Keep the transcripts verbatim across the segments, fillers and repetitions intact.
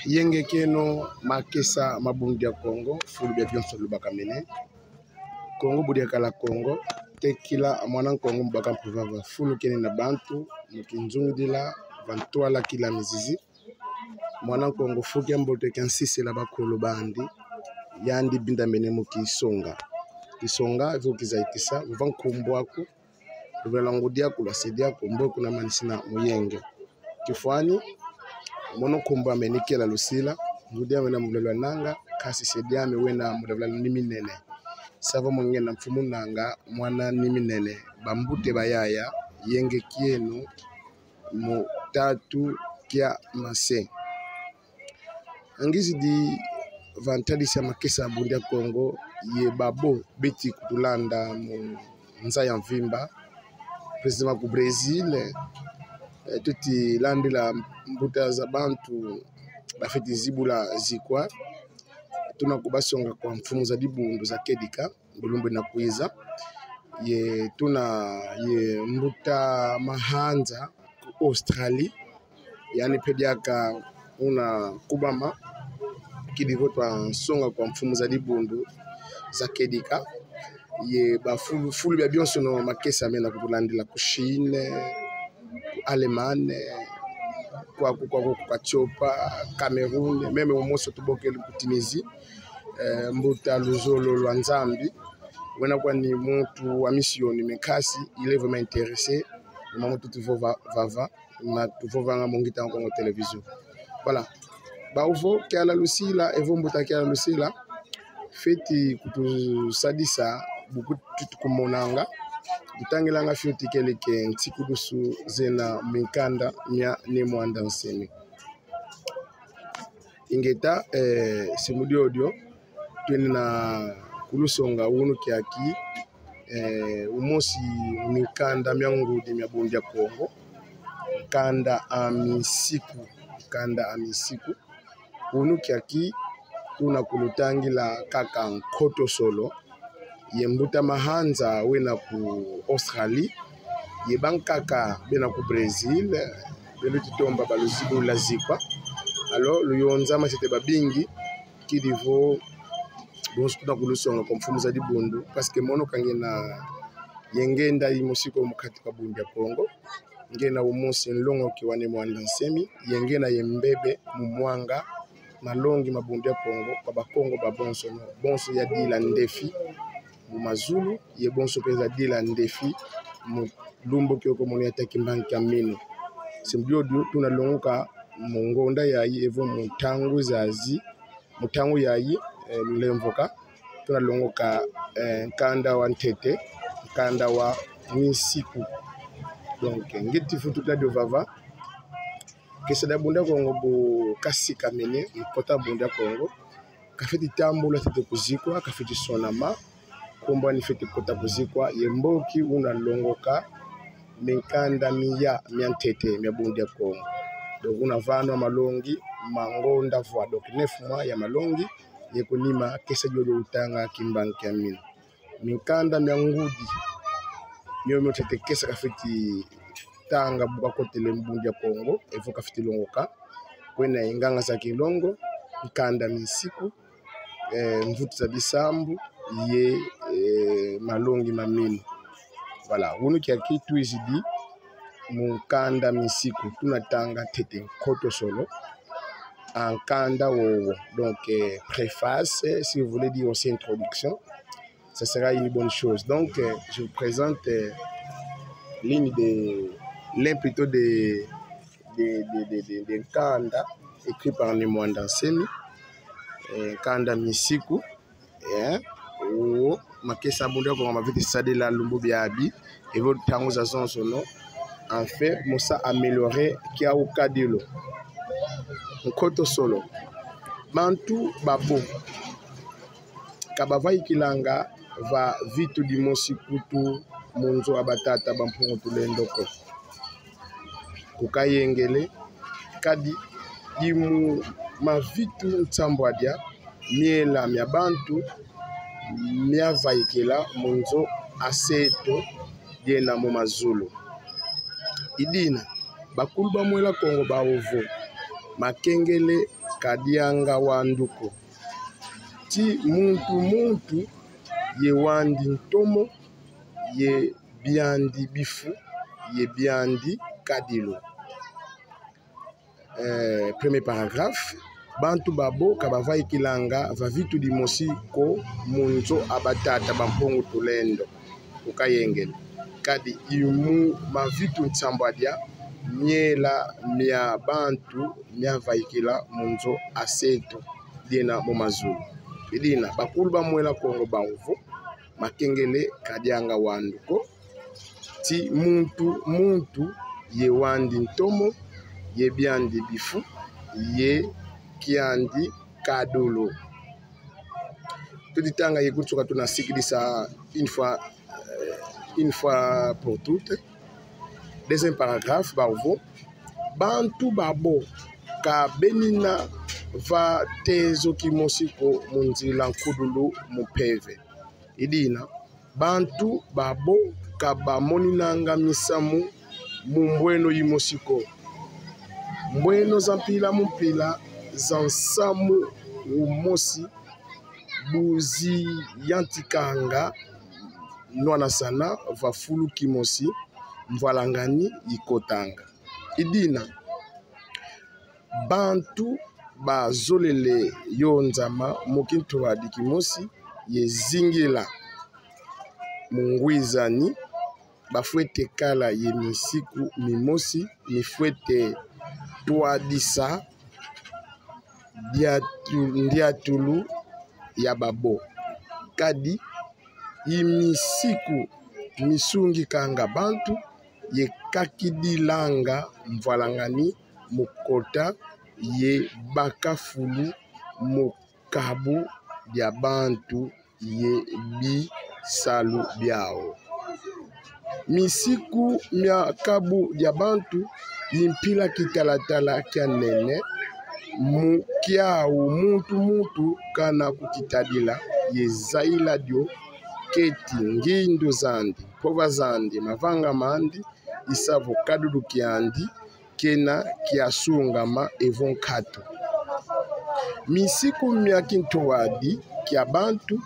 Yenge kieno, makesa ma Bundu dia Kongo, fulu bia bionso lubakamene. Kongo budia kala Kongo, tekila mwana Kongo mu baka mpu vava, fulu kieno na bantu, mu kinzungidila, va ntwala kila mizizi. Mwana Kongo fu kia mbote kia nsisila bakulu bandi, yandi bindamene mu kisonga. Kisonga, evo kizayikisa, va nkumbu aku, luvela ngudi aku, lwa se diaku, mbo kuna manisina mu yenge. Kifwani, mono nkumbu ame ni Kiala Lusila, ngudi ame wena mu luvela lwa Nanga, kansi se diame wena mu luvela lwa Niminene. Savo mongena mfumu Nanga, mwana Niminene, bambuta bayaya, yenge kieno, mu tatu kia mase. Ngizidi va ntadisi ya makesa ya Bundu dia Kongo, ye babo beti kutulanda mu nza ya mvimba, précisément ku Brésil, eh, tuti landila mbuta za bantu bafweti zibula zikwa. Tuna kubasonga kwa mfumu za dibundu za kedika, bu lumbu na kwiza. Ye tuna ye mbuta Mahanza ku Australie, yandi mpe diaka una kubama, kidi vo twansonga kwa mfumu za dibundu za kedika. Ye bafulu, fulu bia bionsono makesa mena kutulandila ku Chine, ku Allemagne, kwaku, kwaku, ku Katiopa, Cameroun, même umosi tubokele ku Tunisie, eh, mbuta Luzolo lwa Nzambi, wena kwandi muntu wa mission, mais kansi il est vraiment intéressé mu mambu tuti vova vava, ma tuvovanga mu ngita Kongo Télévision. Voilà. Bau vo Kiala Lusila, evo mbuta Kiala Lusila, fweti kutusadisa, bu kutu-, tuti kumonanga, kutangilanga fioti kieleka nsikulusu zena minkanda mia Ne Muanda Nsemi. Ingeta, eh, se mu diodio, twena na kulusonga wunu kiaki, eh, umosi minkanda mia ngudi mia Bundu dia Kongo, nkanda a minsiku, nkanda a minsiku. Wunu kiaki, tuna kulutangila kaka nkotosolo, ye mbuta Mahanza wena ku Australie, ye bankaka bena ku Brésil, beluti tomba baluzibula zikwa. Alors, luyonzama ntete babingi, kidi vo bonso tuna kulusonga kwa mfumu za dibundu, parce que mono ka ngena ye ngienda yimosi ko mu kati kwa Bundu dia Kongo. Ngena umosi nlongoki wa Ne Muanda Nsemi, ye ngena ye mbebe mu mwanga malongi ma Bundu dia Kongo kwa Bakongo babonsono, bonso yadila ndefi mu mazulu, ye bonso mpe zadila ndefi mu lumbu kiokio mono yata kimbangi kia minu. Se mu diodio tuna longoka mu ngonda yayi, evo mu ntangu zazi, mu ntangu yayi, eh, lulemvoka, tuna longoka, eh, nkanda wa ntete, nkanda wa minsiku. Donc, ngeti vutu kila dio vava, kesa dia Bundu dia Kongo bu kasikamene, mu kota Bundu dia Kongo, kafweti tambula ntete ku zikwa, kafweti sonama, nkumbu ani fweti kota ku zikwa, ye mboki una longoka minkanda miya mia ntete mia Bundu dia Kongo. Donc, una vanwa malongi ma ngonda vwa, donc neuf mois ya malongi, ye ku nima kesa diodio utanga kimbangi kia minu. Minkanda mia ngudi, mio mio ntete kesa kafweti tanga bu kakotele mu Bundu dia Kongo, evo kafweti longoka. Kwena ye nganga za kinlongo, nkanda minsiku, eh, mvutu za bisambu, ye, eh, malongi ma minu. Voilà, wunu kiaki twizidi mu nkanda minsiku, tuna tanga ntete nkotosolo a nkanda wowo. Donc, eh, préface, si vous voulez dire aussi introduction, ça sera une bonne chose. Donc, euh, je vous présente, euh, l'une des, l'un plutôt des, des, des, des, des, des nkanda écrit par Ne Muanda Nsemi, euh, nkanda minsiku, hein, o makesa Bundu dia Kongo maviti sadila lumbu biabi, evo ntangu zazonsono, en fait, mu sa améliorer kiau kadilu. Nkotosolo. Bantu babo ka bavaikilanga va vitu dimosi kutu mu nzo a batata ba Mpungu Tulendo ko. Ku Kayengele, kadi i mu mavitu nsambwadia miela mia bantu miavaikila mu nzo a seto diena mu mazulu. I dina, bakulu ba Mwela Kongo bau vo: makengele ka dianga wandu ko. Ti muntu muntu ye wandi ntomo, ye biandi bifu, ye biandi kadilu. Eh, premier paragraphe: bantu babo ka bavaikilanga va vitu dimosi ko mu nzo a batata ba Mpungu Tulendo ku Kayengele, kadi i mu mavitu nsambwadia miela mia bantu miavaikila mu nzo a setu, dina mu mazulu. I dina bakulu ba Mwela Kongo bau vo: makengele ka dianga wandu ko, ti muntu muntu ye wandi ntomo, ye biandi bifu, ye kiandi kadulu. Tudi tanga ye kunsuka, tuna sikidisa une fois, euh, une fois pour toutes. Deuxième paragraphe: bau vo: bantu babo ka benina va tezo kimosi ko mu nzila nkudulu mu mpeve. I dina, bantu babo ka bamoninanga misamu mu mbweno yimosi ko. Mbweno za mpila mu mpila za nsamu umosi bu ziyantikanga nwanasana va fulu kimosi, mvwalangani ikotanga. I dina, bantu bazolele yonzama mu kintwadi kimosi ye zingila mu ngwizani, bafwete kala ye misiku mimosi mifwete twadisa diatu-, ndiatulu ya babo. Kadi i misiku misungikanga bantu ye kakidilanga mvwalangani mu kota ye baka fulu mu kabu dia bantu ye bisalu biau. Misiku mia kabu dia bantu i mpila kitalatala kia nene, mu kiau muntu muntu kana kukitadila ye zayila dio keti ngindu zandi, mpova zandi, mavanga mandi, i sa vo kadulu kiandi kena kiasungama evo nkatu. Misiku mia kintwadi kia bantu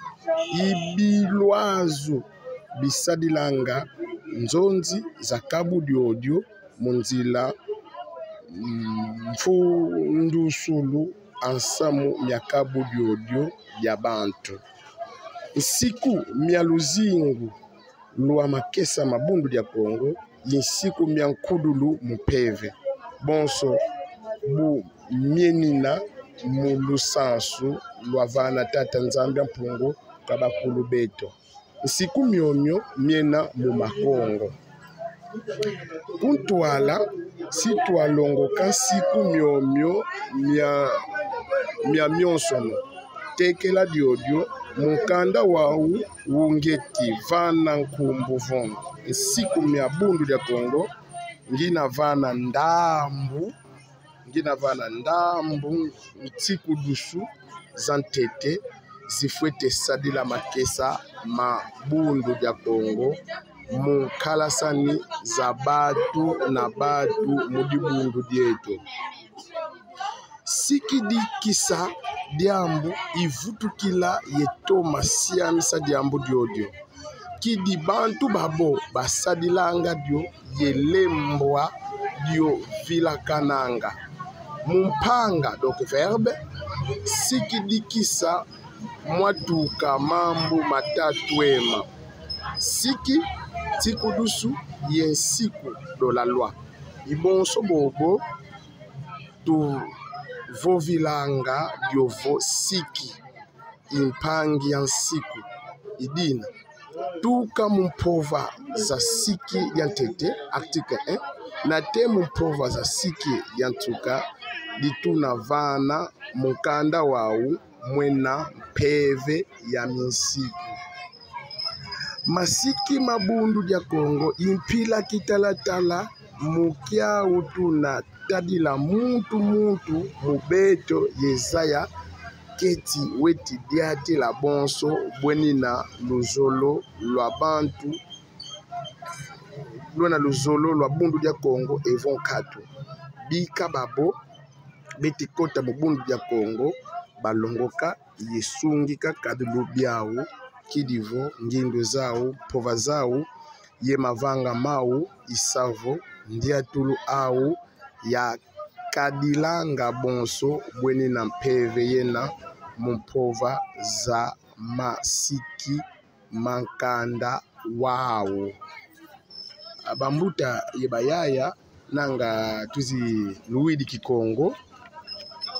i bilwazu bisadilanga nzonzi za kabu diodio mu nzila, mm, mfundusulu a nsamu mia kabu diodio dia bantu. Nsiku mia luzingu lwa makesa ma Bundu dia Kongo i nsiku mia nkudulu mu mpeve. Bonso bu mienina mu lusansu lwa vana Tata Nzambi a Mpungu kwa bakulu beto. Nsiku miomio miena mu makongo. Ku ntwala si twalongoka nsiku miomio mia, mia mionsono. Tekela diodio mu nkanda wau wu ngieti vana nkumbu vo: nsiku mia Bundu dia Kongo, ngina vana ndambu, ngina vana ndambu nsiku dusu za ntete zifwete sadila makesa ma Bundu dia Kongo mu nkalasani za bantu na bantu mu dibundu dieto. Si kidi kisa diambu ivutukila ye toma siamisa diambu diodio, kidi bantu babo basadilanga dio ye lembwa dio vilakananga. Mu mpanga, donc verbe, si kidi kisa mwatuka mambu matatu ema: siki, nsiku dusu, ye nsiku, de la loi. I bonso bobo tuvovilanga dio vo siki, i mpangi a nsiku. I dina, tuka mu mpova za siki dia ntete, article un, nate mu mpova za siki dia nsuka, di tuna vana mu nkanda wau mwena mpeve ya minsiku. Masiki ma Bundu dia Kongo i mpila kitalatala mu kiau tuna tadila muntu muntu mu beto ye zaya keti weti diatila bonso bwenina luzolo lwa bantu, lwena luzolo lwa Bundu dia Kongo evo nkatu. Bika babo beti kota mu Bundu dia Kongo, balongoka ye sungika kadulu biau, kidivo, ngindu zau, mpova zau, ye mavanga mau, i sa vo ndiatulu au yakadilanga bonso bwenina mpeve yena mu mpova za masiki ma nkanda wau. Bambuta ye bayaya, nanga twizi luwidi Kikongo.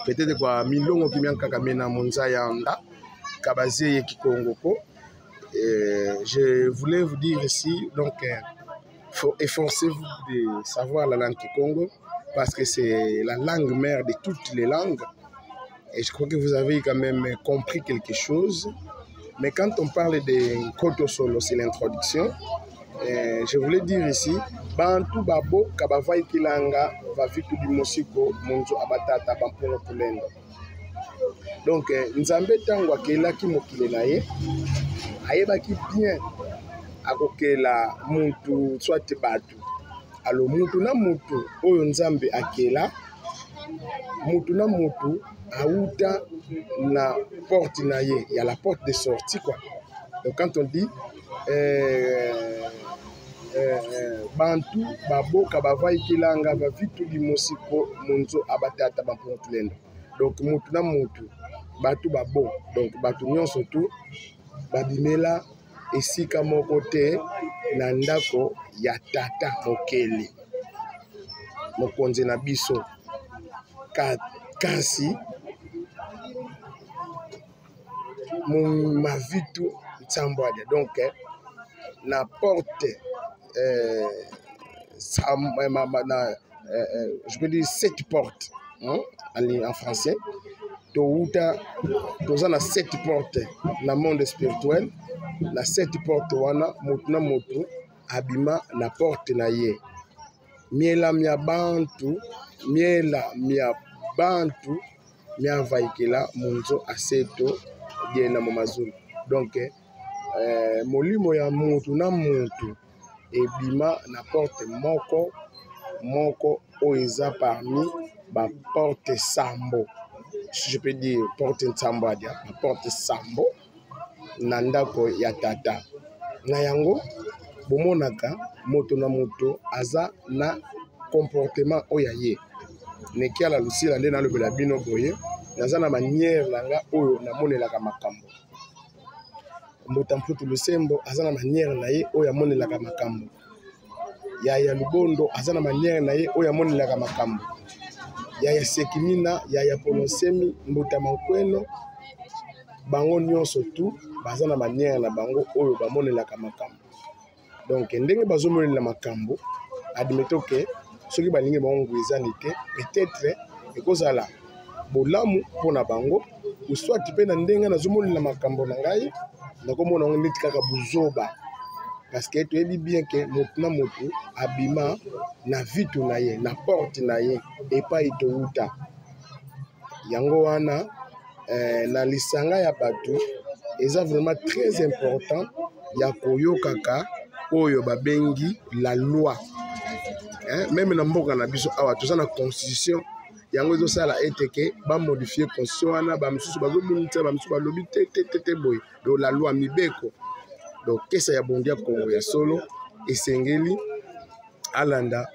Peut-être kwa milongo ki mia nkaka mena mu nza ya nda, ka bazeye Kikongo ko. Euh, je voulais vous dire ici, donc, euh, faut, efforcez-vous de savoir la langue Kikongo, parce que c'est la langue mère de toutes les langues. Et je crois que vous avez quand même compris quelque chose. Mais quand on parle de Nkoto Solo, c'est l'introduction. Euh, je voulais dire ici, bantu babo ka bavaikilanga va vitu bimosi ko mu nzo a batata ba Mpungu Tulendo. Donc, euh, Nzambe, ntangu akelaki mokili na ye, ayebaki bien akokela muntu soit batu. Alors, muntu na muntu oyo Nzambe akela, muntu na muntu auta na porte na ye, ya la porte de sortie, quoi. Donc, quand on dit, euh, euh, euh, bantu babo ka bavaikilanga va vitu bimosi ko mu nzo a batata ba Mpungu Tulendo. Donc, muntu na muntu, batu babo, donc batu nyonso tu, babimela esika moko te na ndako ya Tata Mokeli, Mokonzi na biso. Ka-, kasi mu mavitu nsambwadi. Donc, eh, na porte, eh, sam-, eh, ma-, ma-, na, eh, eh, je peux dire sept portes, hein, en, en français. Touta, toza na sept portes na monde spirituel. Na sept portes wana, mutu na mutu abima na porte na ye. Miela mia bantu, miela mia bantu mia vaikila mu nzo a seto diena mu mazulu. Donc, eh, molimo ya mutu na mutu ebima na porte moko moko oyo eza parmi ba porte sambo, si je peux dire porte nsambwadi, ba porte sambo na ndako ya Tata. Na yango, bomonaka moto na moto aza na comportement oyo ya ye. Nekiala Lucila nde nalobela bino boye, naza na manière na nga oyo namonelaka makambo. Mbuta Mputu Lusembo aza na manière na ye oyo amonelaka makambo. Yaya Lubondo aza na manière na ye oyo amonelaka makambo. Yaya Sekimina, Yaya Polosemi, Mbuta Mankweno, bango nyonso tu baza na manière na bango oyo bamonelaka makambo. Donc, ndenge bazomonela makambo, admettons que soki balingi bango ngwizani te, peut-être ekozala bolamu mpo na bango, ou soit mpe na ndenge nazomonela makambo na ngai, nakomona yango neti kaka buzoba. Parce que toyebi bien que motu na motu abima na vitu na ye, na porte na ye, epai touta. Yango wana, eh, na lisanga ya bato, eza vraiment très important ya koyokaka oyo babengi la loi. Hein? Même na mboka na biso awa, toza na constitution, yango ezosala ete ke bamodifie constitution wana, bamosusu bazobundisa, bamosusu balobi te, te, te, te, boye. Donc, la loi, mibeko. Donc, kesa ya Bundu dia Kongo ya solo esengeli alanda,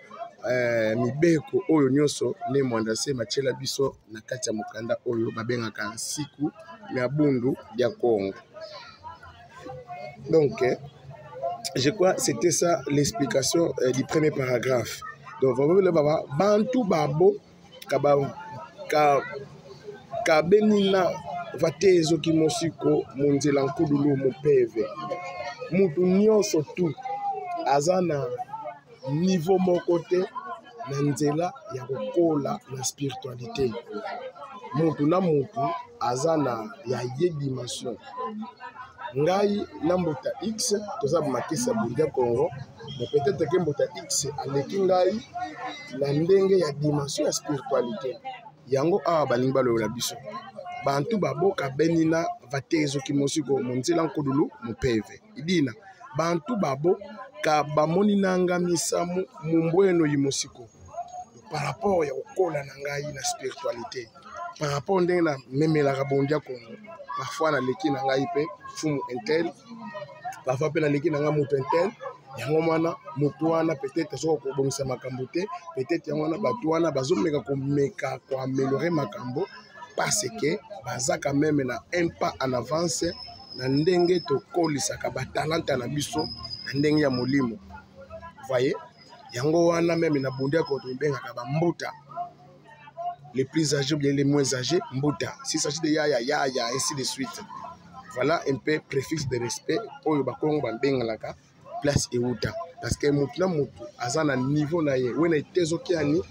eh, mibeko oyo nyonso Ne Muanda Nsemi atiela biso na kati ya mokanda oyo babengaka Nsiku mia Bundu dia Kongo. Donc, eh, je crois que c'était ça l'explication, euh, du premier paragraphe. Donc, vous voyez, baba, bantu babo ka ba-, ka, ka benina va tezo kimosi ko mu nzila nkudulu mu mpeve. Mutu nyonso tu aza na niveau moko te na nzela ya kokola na spiritualité. Mutu na mutu aza na ya ye dimension. Ngai na Mbuta X, toza ba makesa ya Bundu dia Kongo, mais peut-être que Mbuta X aleki ngai na ndenge ya dimension ya spiritualité. Yango awa balingi balobela biso. Bantu babo ka benina va tezo kimosi ko mu nzila nkudulu mu mpeve. I dina, bantu babo ka bamoninanga misamu mu mbweno yimosi ko. par rapport ya kokola na ngai na spiritualité, par rapport ndenge na memelaka Bondia Kongo. Parfois naleki na ngai pe fumu intel, parfois pe naleki na ngai moto intel. Yango wana moto wana peut-être azoka kobongisa makambo te, peut-être yango wana bato wana bazomeka komeka koaméliorer makambo, parce que baza quand même na un pas en avance na ndenge tokolisaka batalanta na biso na ndenge ya molimo. Voyez, yango wana même na Bondia Kongo tobengaka bambuta, les plus âgés ou bien les moins âgés, mbuta. S'il s'agit de yaya, yaya, ainsi de suite. Voilà un peu préfixe de respect oyo Bakongo babengalaka place euta. Parce que moto na moto aza na niveau na ye. Wena itezo kiani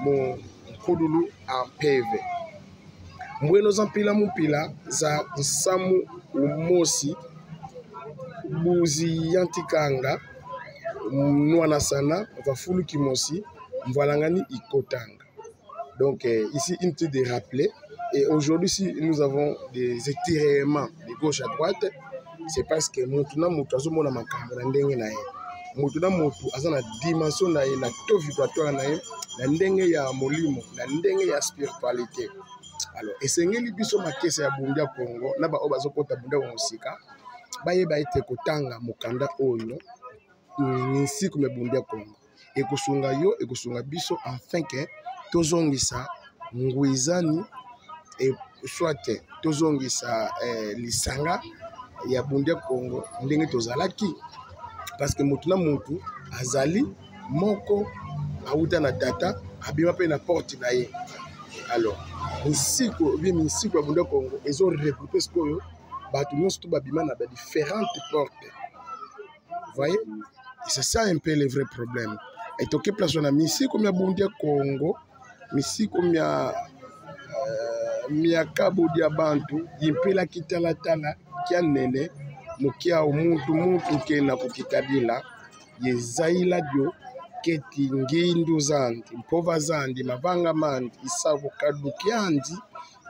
mo nkululu a mpeve. Mbweno za mpila mu mpila za nsamu umosi, buzi ya ntikanga, nwana sana, va fulu kimosi, mvwalangani ikotanga. Donc, euh, ici, inutile de rappeler. Et aujourd'hui, si nous avons des étirements de gauche à droite, c'est parce que moto na moto azomona makambo na ndenge na ye. Moto na moto aza na dimension na ye, na taux vibratoire na ye, na ndenge ya molimo, na ndenge ya spiritualité. Alors, esengeli biso makesa ya Bondia Kongo na baoyo bazokota Bondia Kongo sika, bayeba ete kotanga mokanda oyo, mm, minsiku mia Bondia Kongo, ekosunga yo, ekosunga biso, afin que tozongisa ngwizani, e, soit tozongisa, eh, lisanga ya Bondia Kongo ndenge tozalaki. Parce que moto na moto azali moko, auta na tata, abima pe na porte na ye. Alors, minsiku, bien minsiku ya Bondia Kongo ezo regrouper sikoyo bato nyonso to babima na ba différentes portes. Vous voyez? Et c'est ça un peu le vrai problème. Et toke place na minsiku mia Bondia Kongo, minsiku mia, euh, mia kabo dia bantu, yimpela kitalatala kia nene, mukia muntu muntu kena kukitadila, ye zaila dio keti ngindu zandi, mpova zandi, mavanga mandi, isavo kadu kiandi,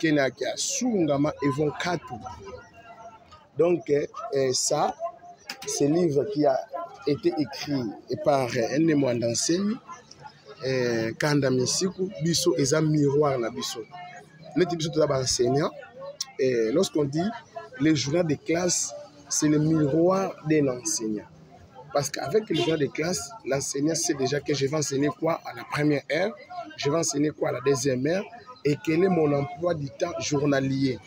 kena kia sungama evo nkatu. Donc, euh, ça, ce livre qui a été écrit par, euh, Ne Muanda Nsemi, euh, Kanda Minsiku, biso eza miroir na biso. Neti biso toza ba enseignants, et lorsqu'on dit le journal de classe, c'est le miroir d'un enseignant. Parce qu'avec le journal de classe, l'enseignant sait déjà que je vais enseigner quoi à la première heure, je vais enseigner quoi à la deuxième heure, et quel est mon emploi du temps journalier.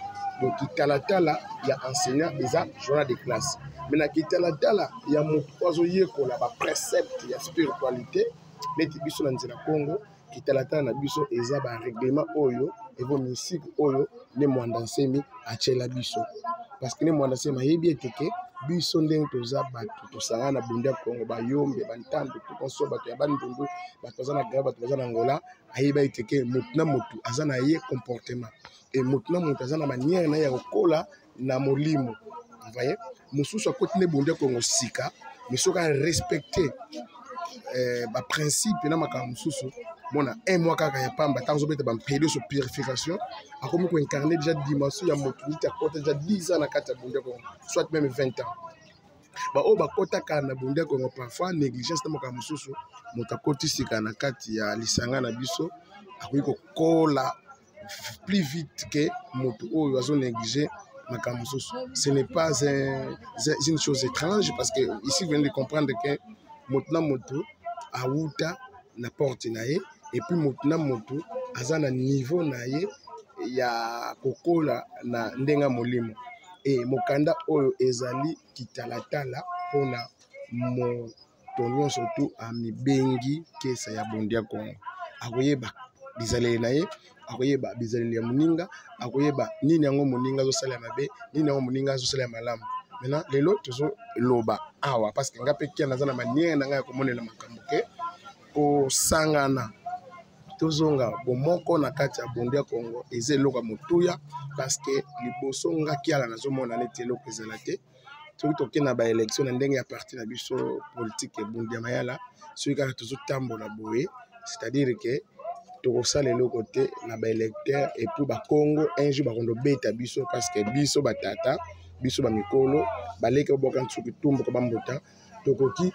Donc, kitalatala ya enseignant eza journal de classe. Mais na kitalatala ya moto oyo azoyekola ba préceptes ya spiritualité, neti biso na Nzila Kongo, kitalatala na biso eza ba règlement oyo, evo minsiku oyo Ne Muanda Nsemi atiela biso. Parce que Ne Muanda Nsemi ayebi ete ke biso ndenge toza bato, tosangana na Bondia Kongo, Bayombe, Bantandu, tout comme ça, bato ya Bandundu, bato baza na Gao, bato baza na Angola, ayeba ete ke moto na moto aza na ye comportement. Et moto na moto aza na manière na ye ya kokola na molimo. Vous voyez? Mosusu akoti Ne Bondia Kongo sika, mais soki a respecter, euh, ba principe na makambo mosusu, mona un mois kaka ya pamba, ntango azobeta ba mpede sur purification, akomi ko incarner déjà dimension ya moto neti akota déjà dix ans na kati ya Bondia Kongo, soit même vingt ans. Baoyo bakotaka na Bondia Kongo parfois négligence na makambo mosusu, moto akoti sika na kati ya lisanga na biso, akoki kokola plus vite que moto oyo azo négliger makambo mosusu. Ce n'est pas un, un, une chose étrange, parce que ici vous venez de comprendre que moto na moto auta na porte na ye, et puis moto na moto aza na niveau na ye ya kokola na ndenge ya molimo. Et mokanda oyo ezali kitalatala mpona moto nyonso tu amibengi kesa ya Bondia Kongo. Akoyeba bizaleli na ye, akoyeba bizaleli ya moninga, akoyeba nini yango moninga azosala ya mabe, nini yango moninga azosala ya malamu. Maintenant, lelo tozoloba awa, parce que nga pe kia naza na manière na nga ya komonela makambo ke kosangana, tozonga bomoko na kati ya Bondia Kongo, eza eloko ya motuya, parce que liboso nga kiala nazomona neti eloko ezala te. Soki toke na ba élection na ndenge ya parti na biso politique ya Bundi ya Mayala, soki kaka tozotambola boye, c'est-à-dire que tokosala eloko te na ba électeurs, et puis Bakongo un jour bakondo beta biso, parce que biso batata, biso bamikolo, baleke boka nsuki tumbu kwa bambuta, tokoki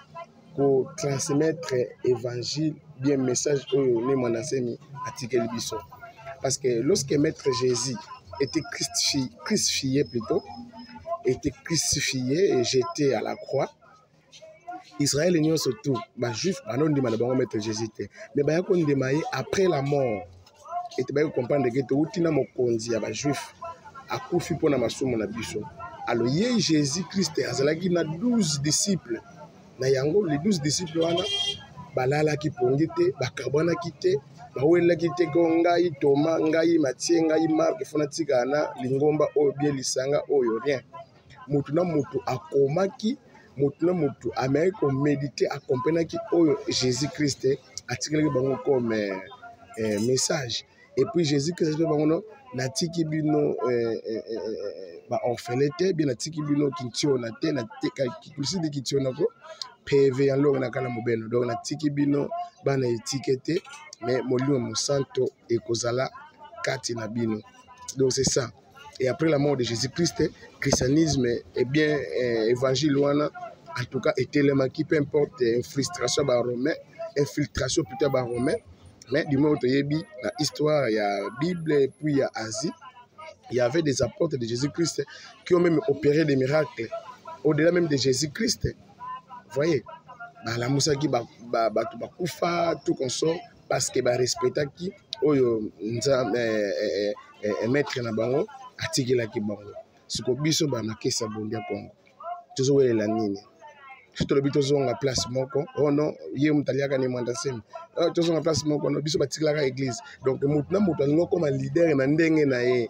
ko transmettre évangile bien message oyo Ne Muanda Nsemi atikeli biso. Parce que lorsque Maître Jésus était crucifié, crucifié plutôt, était crucifié et jeté à la croix, Israël nyonso tout, ba juifs, ba no ndima na bango Maître Jésus te. Mais ba ya ko ndima ye après la mort. Et ba ya ko comprendre que to uti na mokonzi ya ba juifs, akufi mpo na masumu na biso. Alors ye Jésus Christ azalaki na douze disciples. Na yango, les douze disciples wana, ba lalaki pongi te, ba kabwanaki te, ba welaki te ko ngai Thomas, ngai Matthieu, ngai Marc, faut na tika na lingomba oyo bien lisanga oyo, rien. Moto na moto akomaki, moto na moto ameki ko méditer, a comprenaki oyo Jésus Christ atikelaki bango comme, euh, euh, message. Et puis Jésus Christ pe bango no, na tiki bino, euh, euh, euh, euh, ba orphelin te, bien na tiki bino kintiona te, na tika kikulisi di kintiona ko, mpeve ya nlongo na kala mubeno. Donc na tiki bino bana etike te, mais Molimo Mosanto ekozala kati na bino. Donc c'est ça. Et après la mort de Jésus-Christ, christianisme, eh bien, euh, évangile wana, en tout cas, etelemaki, peu importe, euh, frustration ba Romains, infiltration plutôt ba Romains. Mais du moins, toyebi na histoire ya Bible et puis ya Asie, il y avait des apôtres de Jésus-Christ qui ont même opéré des miracles au-delà même de Jésus-Christ. Vous voyez, balamusaki ba, ba, bato bakufa, tout consort, parce que ba respectaki oyo Nzambe, eh, eh, eh, eh, maître na bango atikelaki bango. Siko biso ba makesa Bundu ya Kongo, tozowelela nini? Si tolobi tozonga place moko, oh non, ye moto aliaka Ne Muanda Nsemi. Oh, tozonga place moko, non, biso batikelaka église. Donc moto na moto alingi okoma leader na ndenge na ye.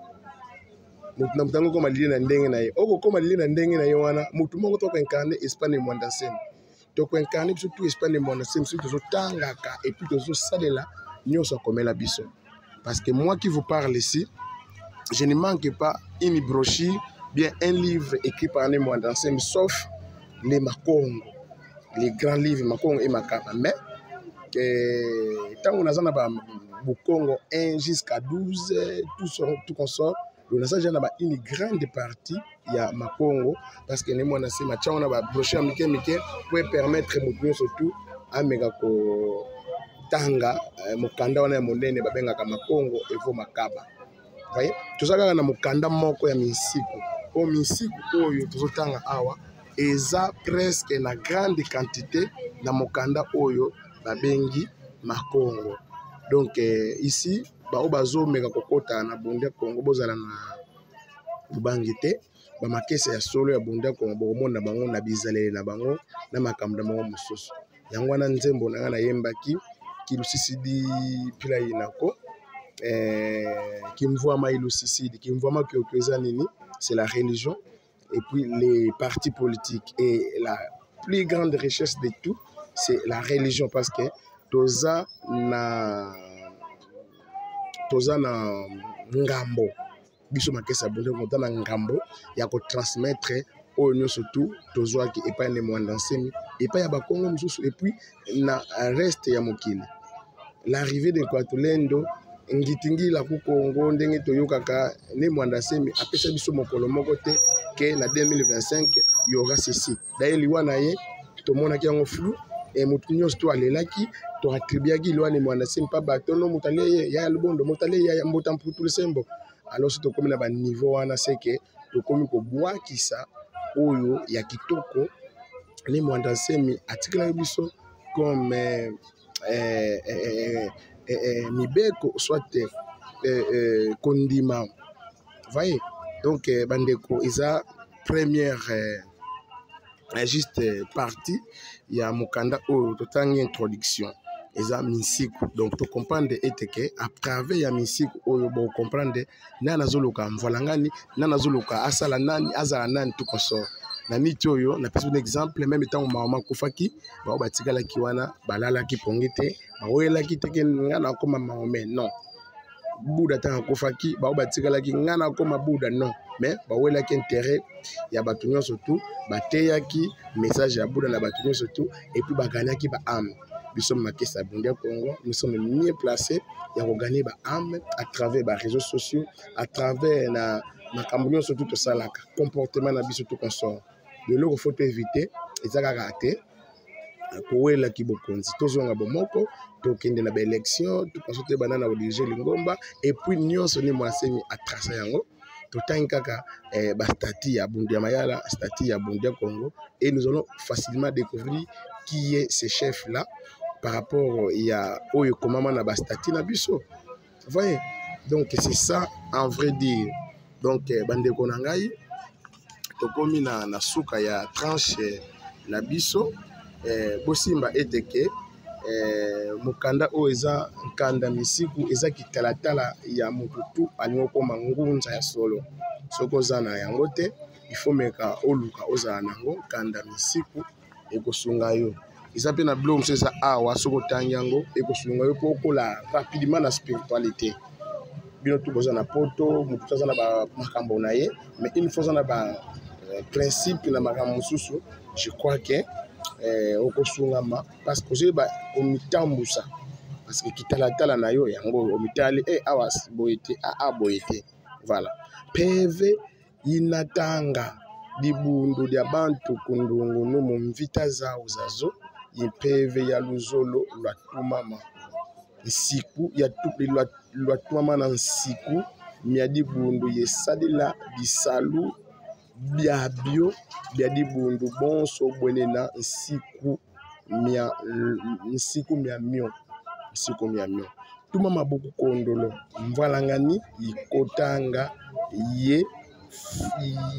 Moto na moto alingi okoma leader na ndenge na ye. Okokoma leader na ndenge na ye wana, moto moko toko incarner esprit Ne Muanda Nsemi. Toko incarner biso tout esprit Ne Muanda Nsemi, soki tozotangaka et puis tozosalela nyonso akomela biso. Parce que moi qui vous parle ici, je ne manque pas une brochure, bien un livre écrit par Ne Muanda Nsemi, sauf les Makongo, les grands livres Makongo et Makaba. Mais, euh, ntango naza na ba Bukongo un jusqu'à douze, tout, son, tout consort, donc naza déjà na ba une grande partie ya Makongo, parce que Ne Muanda Nsemi atia yango na ba brochure ya mike mike, pour permettre moto nyonso tout ameka kotanga, eh, mokanda wana ya monene babengaka Makongo Evo Makaba. Vous voyez? Toza kaka na mokanda moko ya Minsiku. Oyo Minsiku oyo tozotanga awa, eza presque na grande quantité na mokanda oyo babengi Makongo. Donc, eh, ici, baoyo bazomeka kokota na Bundu ya Kongo, bozala na bobangi te. Ba makesa ya solo ya Bundu ya Kongo, bokomona bango na bizaleli na bango, na makambo na bango mosusu. Yango wana nzembo na ngai nayembaki, Kilusisidi mpila ina ko, eh, kimvwama ilusisidi. Kimvwama kiokio eza nini? C'est la religion. Et puis les partis politiques. Et la plus grande richesse de tout, c'est la religion, parce que toza na, toza na ngambo. Biso makesa Bundu ya Kongo, toza na ngambo ya kotransmettre oyo nyonso tout tozwaki epai Ne Muanda Nsemi, epai ya Bakongo mosusu, et puis na reste ya mokili. L'arrivée de Nkwa Tulendo, ngitingila ku Kongo, ndenge toyokaka, Ne Muanda Nsemi apesa biso mokolo moko te que na deux mille vingt-cinq, il y aura ceci. D'ailleurs, liwa na ye, tomonaki yango flou, et moto nyonso tout alelaki, to attribuaki liwa Ne Muanda Nsemi pa bato, non, moto alie ye, ya Lubondo, moto alie ya, ya Mbuta Mputu Lusembo. Alors, si tokomi na ba niveau wana, c'est que tokomi kobwakisa oyo ya kitoko Ne Muanda Nsemi atikelaki biso comme, euh, euh, euh, euh, euh, euh, mibeko, soit, euh, euh, kondima. Vous voyez? Donc, euh, bandeko, eza première, euh, euh, juste, euh, partie ya mokanda oyo totangi introduction. Eza Minsiku. Donc, to comprendre ete que à travers ya Minsiku oyo, bo comprendre nani azoluka mvwalangani, nani azoluka asala nani, azala nani, tout consort. Na miti oyo, napesi bino exemple, même ntango mama akufaki, baoyo batikalaki wana, balalaki pongi te, bawelaki te que ngai nakoma Mahomet, non. Bouddha ntango akufaki, baoyo batikalaki, ngai nakoma Bouddha, non. Mais bawelaki intérêt ya bato nyonso tout, bateyaki message ya Bouddha na bato nyonso tout, et puis ba gagnaki ba âme. Biso makesa Bundu ya Kongo, nous sommes mieux placés ya ko gagner ba âme à travers ba réseaux sociaux, à travers na makambo nyonso tout tosalaka, comportement na biso tout consort. Lelo ko faut éviter, eza kaka te kowela kibokonzi. Tozonga bomoko, tokende na ba élection, to constate banana au dirige lingomba, et puis nyonso ni Mwana Nsemi a tracer yango. Totangi kaka eh, ba statut ya Bundu ya Mayala, statut ya Bundu ya Kongo, et nous allons facilement découvrir qui est ce chef-là par rapport ya oyo ekomama na ba statut na biso. Vous voyez? Donc c'est ça en vrai dire. Donc eh, bandeko na ngai, tokomi na, na suka ya tranche eh, na biso. Eh, bosimba ete ke eh, mokanda oyo eza nkanda misiku, eza kitalatala ya moto tu alingi okoma ngunza ya solo. Soki oza na yango te, il faut meka oluka ozala na yango. Nkanda misiku ekosunga yo. Eza mpe na bilo mosusu eza awa, soki otangi yango ekosunga yo mpo okola rapidement na spiritualité. Bino tu boza na poto, moto aza na ba makambo na ye, mais une fois oza na ba eh, principe na makambo mosusu, je crois que eh, okosungama parce que ozoyeba komitambusa, parce que kitalatala na yo yango omitali eh, awa boye te, aa boye te. Voilà. Mpeve inatanga dibundu dia bantu ku ndungunu mu mvita zau zazo, i mpeve ya luzolo lwa tumama nsiku ya tu, lwa, lwa tumama na nsiku mia dibundu ye sadila bisalu biabio bia dibundu bonso bwenena nsiku mia, nsiku mia mio, nsiku mia mio. Tumama bu ku kondolo, mvwalangani ikotanga ye,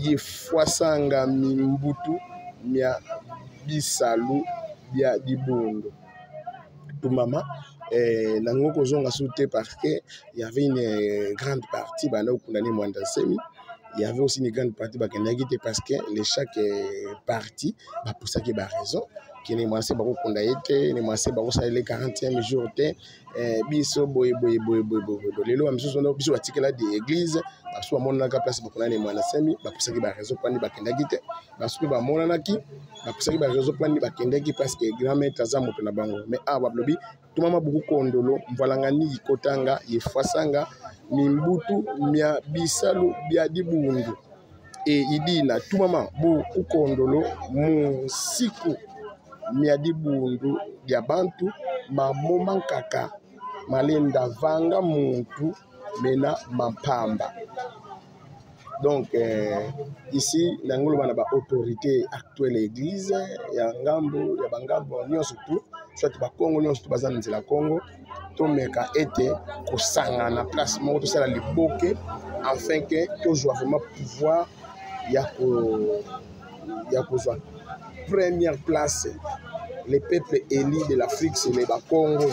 ye fwasanga mimbutu mia bisalu bia dibundu. Tumama eh, na ngongo kozonga su te parce que il y avait une eh, grande partie banda okunda ni Mwana Nsemi. Il y avait aussi une grande partie bakendaki te parce que les chaque eh, parti bapusaki ba raison. Kene Mwana Nsemi bakokunda ye te, Ne Mwana Nsemi bakosala le quarantième jour te. Eh, biso boye boye boye boye boye boye. Lelo bamisusu wana biso batikela de église, basusu bamonanaka place bakuna Ne Mwana Nsemi, bapusaki ba raison, kwani bakendaki te. Basusu mpe bamonanaki, bapusaki ba raison, kwani bakendaki parce que grand maître aza moto na bango. Mais awa balobi tumama bu ku kondolo, mvwalangani ikotanga ye fwasanga mimbutu mia bisalu bia dibundu. E idina tumama bu ku kondolo mu nsiku mia dibundu dia bantu, mamo mankaka malenda vanga muntu mena mampamba. Donc eh, ici na ngolo bana ba autorité actuelle ya église ya ngambo ya bangambo nyonso tu, soit Bakongo nyonso tu baza na nzela Kongo, tomeka ete kosangana place moko, tosala liboke afin que tozwa vraiment pouvoir ya ko ya kozwa première place, les peuples élus de l'Afrique, c'est les Bakongo.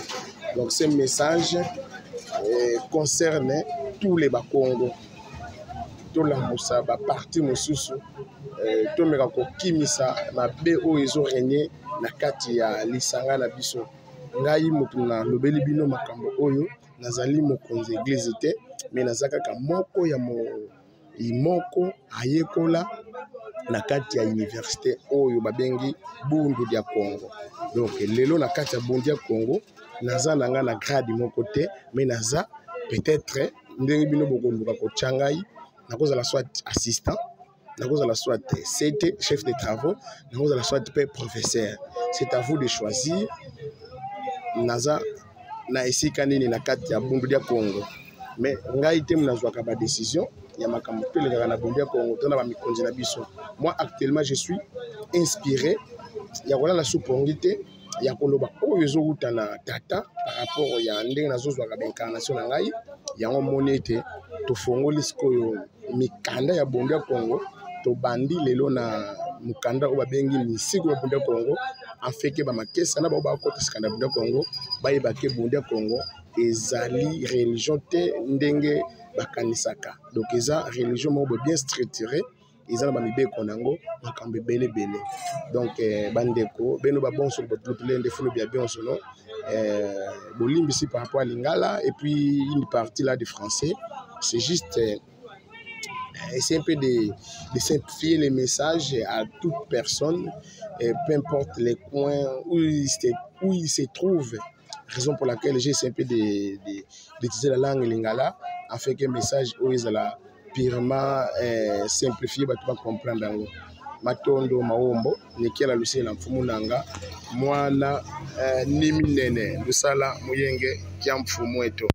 Donc ce message eh, concerne tous les Bakongo. Tolambusa ba parti mosusu eh, tomeka kokimisa mabe oyo ezo régner na kati ya lisanga na biso. Ngai moto nalobeli bino makambo oyo, nazali mokonzi église te, mais naza kaka moko ya mo, moko ayekola na kati ya université oyo babengi Bundu dia Kongo. Donc lelo na kati ya Bundu dia Kongo naza na nga na grade moko te, mais naza peut-être ndenge bino bokoluka kotya ngai, nakozala soit assistant, nakozala soit C T, chef de travaux, nakozala soit mpe professeur. C'est à vous de choisir. Naza na esika nini na kati ya Bundu dia Kongo? Mais ngai te muna zwaka ba décision ya makambo pelekaka na Bundu dia Kongo to na ba mikonzi na biso. Moi actuellement je suis inspiré ya kolala su pongi te, ya koloba oyo ezowuta na tata par rapport ya ndenge nazozwaka ba incarnation na ngai. Yango omoni ete tofongoli sikoyo mikanda ya Bundu dia Kongo. Tobandi lelo na mokanda oyo babengi Misiku ya Bundu dia Kongo, afin que bamakesa na bango bakota sikanda Bundu dia Kongo bayeba ke Bundu dia Kongo ezali religion te ndenge bakanisaka. Donc eza religion moko bien structurée, eza na bamibeko na yango, makambo ebele ebele. Donc eh, bandeko beno babonso botulutulende fulu bia bionsono eh, bolimbisi par rapport à Lingala et puis une partie là de français. C'est juste eh, essayer un peu de, de simplifier les messages à toute personne, eh, peu importe les coins où il se, où il se trouve. Raison pour laquelle j'ai essayé un peu de, de, d'utiliser la langue lingala afin que message oyo ezala purement eh, simplifié, bato ba comprendre yango. Matondo mawombo, ni kiela lusila mfumu nanga, mwana, eh, ni minene, lusala mu yenge kia mfumu eto.